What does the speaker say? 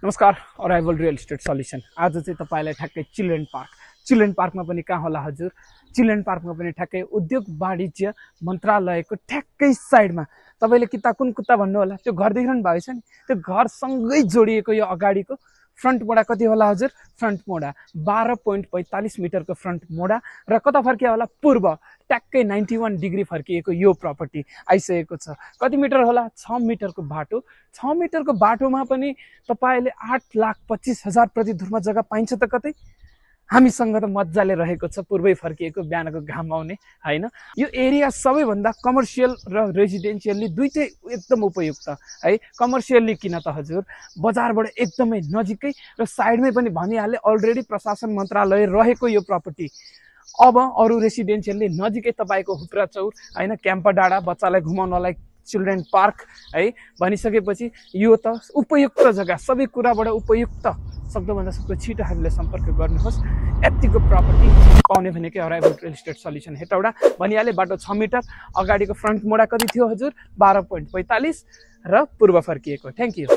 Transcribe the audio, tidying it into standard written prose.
नमस्कार arrival real estate solution. आज चाहिँ तपाईलाई ठ्याक्कै चिल्ड्रेन पार्कमा पनि कहाँ होला हजुर, चिल्ड्रेन पार्कमा पनि ठ्याक्कै उद्योग वाणिज्य मन्त्रालयको ठ्याक्कै साइडमा। तपाईले किता कुन कुत्ता भन्नु होला, त्यो घर देखिरहनु भएको छ नि, त्यो घरसँगै जोडिएको यो अगाडिको फ्रन्ट मोडा कति होला हजुर? फ्रन्ट मोडा 12.45 मिटरको फ्रन्ट मोडा र कता फर्किया होला? पूर्व ट्याक्कै 91 डिग्री फर्किएको यो प्रपर्टी आइसकेको छ। कति मिटर होला? 6 मिटरको बाटो। 6 मिटरको बाटोमा पनि तपाईले 8,25,000 प्रति धुर्म जग्गा पाइन्छ त कतै? हामीसँग त मजाले रहेको छ, पूर्वै फर्किएको, बिहानको घाम आउने हैन। यो एरिया सबैभन्दा कमर्सियल र रेजिडेन्शियली दुईटै एकदम उपयुक्त है। कमर्सियली किन त हजुर, बजारबाट एकदमै नजिकै र साइडमै पनि भनिहाले अलरेडी प्रशासन मन्त्रालय रहेको यो प्रपर्टी। अब अरु रेसिडेन्शियली नजिकै तपाईको हुप्रा चौर हैन, क्याम्पा डाँडा, बच्चालाई घुमाउनलाई चिल्ड्रेन पार्क है भनिसकेपछि यो त उपयुक्त जग्गा, सबै कुराबाट उपयुक्त। सक्दोभन्दा सक्दो छिटो हामीले सम्पर्क गर्नुहोस्। यतिको प्रपर्टी पाउने भनेकै arrival real estate solution Hetauda. भनिहाले बाटो 6 मिटर, अगाडिको फ्रन्ट मोडा कति थियो हजुर? 12.45 र पूर्व फर्किएको। Thank you.